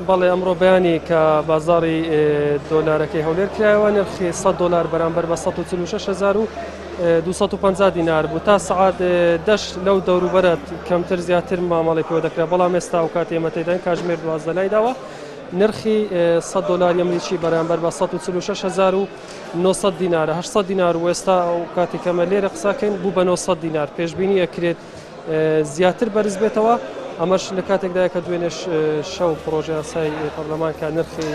بەڵێ ئەمڕۆ بەیانی کە بازاڕی دۆلارەکەی هەولێر کرایەوە نرخی 100 دۆلار بەرامبەر بە 146250 دینار بوو تا سەعات دەش لەو دەوروبەرە کەمتر زیاتر مامەڵی پێوە دەکرا بەڵام ئێستا و کاتی ئێمە تێداین کاژمێر 12 لای داوە نرخی 100 دۆلاری ئەمریکی بەرامبەر بە 146900 دینارە 800 دینار و ئێستا ئەو کاتی کەمە لێرە قساکەین بوو بە 900 دینار پێشبینی ئەکرێت زیاتر بەرز بێتەوە، ئەمەش لە کاتێکدایە کە دوێنێش شەو پڕۆژەیاسای پەرلەمان کە نرخی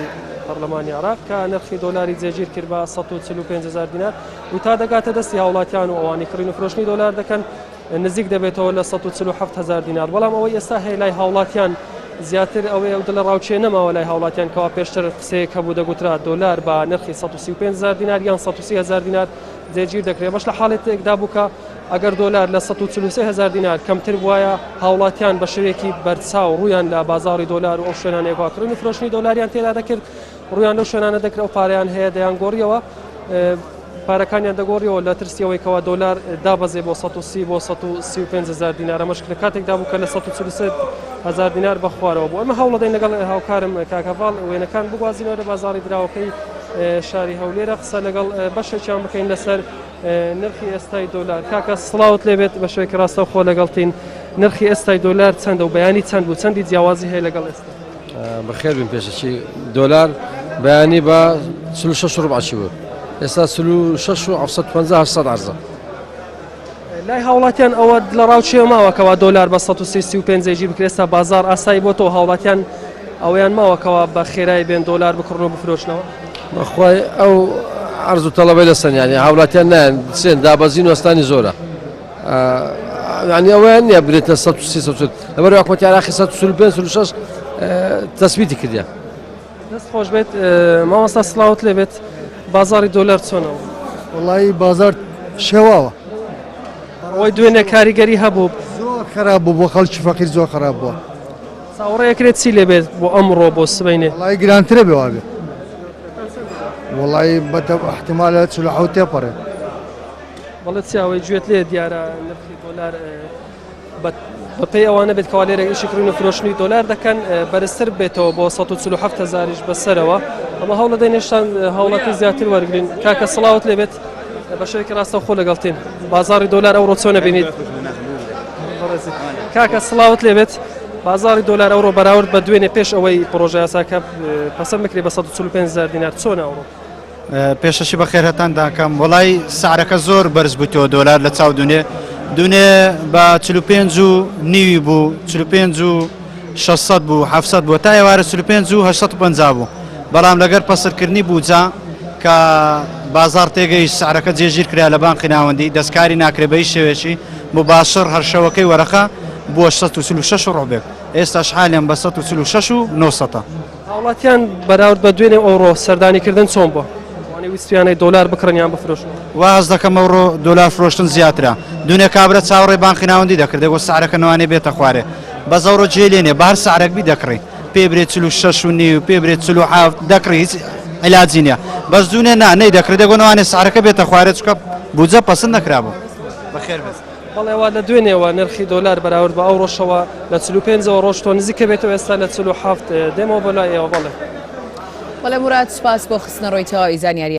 پەرلەمانی عێراق کە نرخی دۆلاری جێگیر کرد بە 145 هزار دینار و تا دەگاتە دەستی هاوڵاتیان و ئەوانی کڕین و فرۆشتنی دۆلار دەکەن نزیک دەبێتەوە لە 147 هزار دینار بەڵام ئەوەی ئێستا هەیە لای هاوڵاتیان زیاتر ئەوەیە ئەو دڵە ڕاوچێ نەماوە لای هاوڵاتیان کەوا پێشتر قسەیەک هەبوو دەگوترا دۆلار بە نرخی 135 هزار دینار یان 130 هزار دینار جێگیر دەکرێت بەش لە حاڵێتێکدا بوو کە ئەگەر دۆلار لە 143 هەزار دینار کەمتر بوایە، هاوڵاتیان بە شێوەیەکی بەرچاو ڕوویان لە بازاڕی دۆلار و ئەو شوێنانەی کە کڕین و فرۆشتنی دۆلاریان تێدا دەکرد، ڕوویان لەو شوێنانە دەکرد ئەو پارەیان هەیە دەیانگۆڕیەوە، پارەکانیان دەگۆڕیەوە لە ترسی ئەوەی کەوا دۆلار دابەزێ بۆ 130 بۆ 135 هەزار دینار، ئەمەش لە کاتێکدا بوو کە لە 143 هەزار دینار بە خوارەوە بوو. ئەمە هەوڵەدەین لەگەڵ هاوکارم کاک هەڤاڵ وێنەکان بگوازینەوە لە بازاڕی دراوەکەی شاری هەولێرە قسە لەگەڵ بەشێکیان بکەین لەسەر نرخی ئێستای دۆلار کاکە سڵاوت لێبێت بە شێوەیەکی ڕاستەوخۆ لەگەڵتین نرخی ئێستای دۆلار چەندە و بەیانی چەند بوو چەندی جیاوازی هەیە لەگەڵ ئێستا بەخێر بن پێشەکی دۆلار بەیانی بە 46 ڕبعی بوو ئێستا 46 و 750 800 عرزە لای هاوڵاتیان ئەوە لە ڕاوچێ ماوە کەوا دۆلار بە 135 جێگیر بکرێت ئێستا بازار ئاسایی بۆ تۆ هاوڵاتیان ئەوەیان ماوە کەوا بە خێرای بێن دۆلار بکڕن و بفرۆشنەوە؟ بەخوای ئەو عەرز و تەڵەبەی لەسەر یانی هاوڵاتیان نایەن بچێن دابەزین وەستانی زۆرە یانی ئەوەیان نییە برێتە 130 140 لەبەر حکومەتی عێراقی 145 46 تەسبیتی کردیان. دەست خۆش بێت مامۆستا سڵاوت لێ بێت بازاری دۆلار چۆنەوە؟ وڵی بازار شێواوە ئەوەی دوێنێ کاریگەری هەبوو زۆر خراپ بوو بۆ خەڵکی فەقیر زۆر خراپ بووە. چاوەڕێ ئەکرێت چی لێ بێت بۆ ئەمڕۆ بۆ سبەینێ؟ وەڵایی گرانترە بێ وابێ وەڵایی بە احتمالە 47 تێپەڕێ. بەڵێ چی ئەوەی گوێت لێ دیارە نرخی دۆلار بەپێی ئەوانە بێت کەوا لێرە ئیشی کڕین و فرۆشتنی دۆلار دەکەن بەرزتر بێتەوە بۆ 147 هەزاریش بەسەرەوە ئەمە هەوڵەدەین هێشتا هاوڵاتی زیاتر وەرگین کاکە سڵاوت لێبێت بە شێوەیەکی ڕاستەوخۆ لەگەڵتین بازاڕی دۆلار ئەوڕۆ چۆن ئەبینیت؟ کاکە سڵاوت لێبێت بازاڕی دۆلار ئەوڕۆ بەراورد بە دوێنێ پێش ئەوەی پڕۆژە یاساکە پەسەند بکرێت بە 145 هەزار دینار چۆنە ئەوڕۆ؟ پێشەکی بەخێرهاتان داکەم وەڵای سعرەکە زۆر بەرز بوویتەوە دۆلار لە چاو دونێ دونێ بە 45 و نیوی بوو 45 و 600 بوو 700 بوو تا ئێوارە 45 و 850 بوو بەڵام لەگەر پەسەندکردنی بوجە کە بازاڕ تێگەیشت سعرەکە جێگیر کرا لە بانقی ناوەندی دەستکاری ناکرێت بە هیچ شێوەیەکی موباشڕ هەر شەوەکەی وەرەقە بووە 146 و ڕوبێک ئێستاش حالیان بە 146 و 900 هاوڵاتیان بەراورد بە دوێنێ و ئەوڕۆ سەردانیکردن چۆن بووە؟ ئەوانەی ویستویانە دۆلار بکڕن یان بفرۆشن؟ وا هەست دەکەم ئەوڕۆ دۆلار فرۆشتن زیاترە دوێنێ کابرا چاوەڕێی بانقی ناوەندی دەکرد دەگوت سعرەکە نەوانێ بێتە خوارێ بەس ئەوڕۆ جێی لێ نیە بە هەر سعرێک بی دەکڕی. پێ برێ 46 و نیو پێ برێ 47 دەکڕی هیچ عیلاجی نییە بەس دوونێ نا نەی دەکڕی دەگۆ نەوانێ سعرەکە بێتە خوارێ چونکە بودجە پەسند نەکرابوو بەخێر بێت. بەڵێ وا لە دوێنێوە نرخی دۆلار بەراورد بە ئەوڕۆشەوە لە 45ەوە ڕۆشتووە نزیکە بێتەوە ئێستا لە 47 دێمەوە بۆ لای ئێوە بەڵێ. بەڵێ موراد سوپاس بۆ خستنەڕووی تەواوی زانیارییەکان.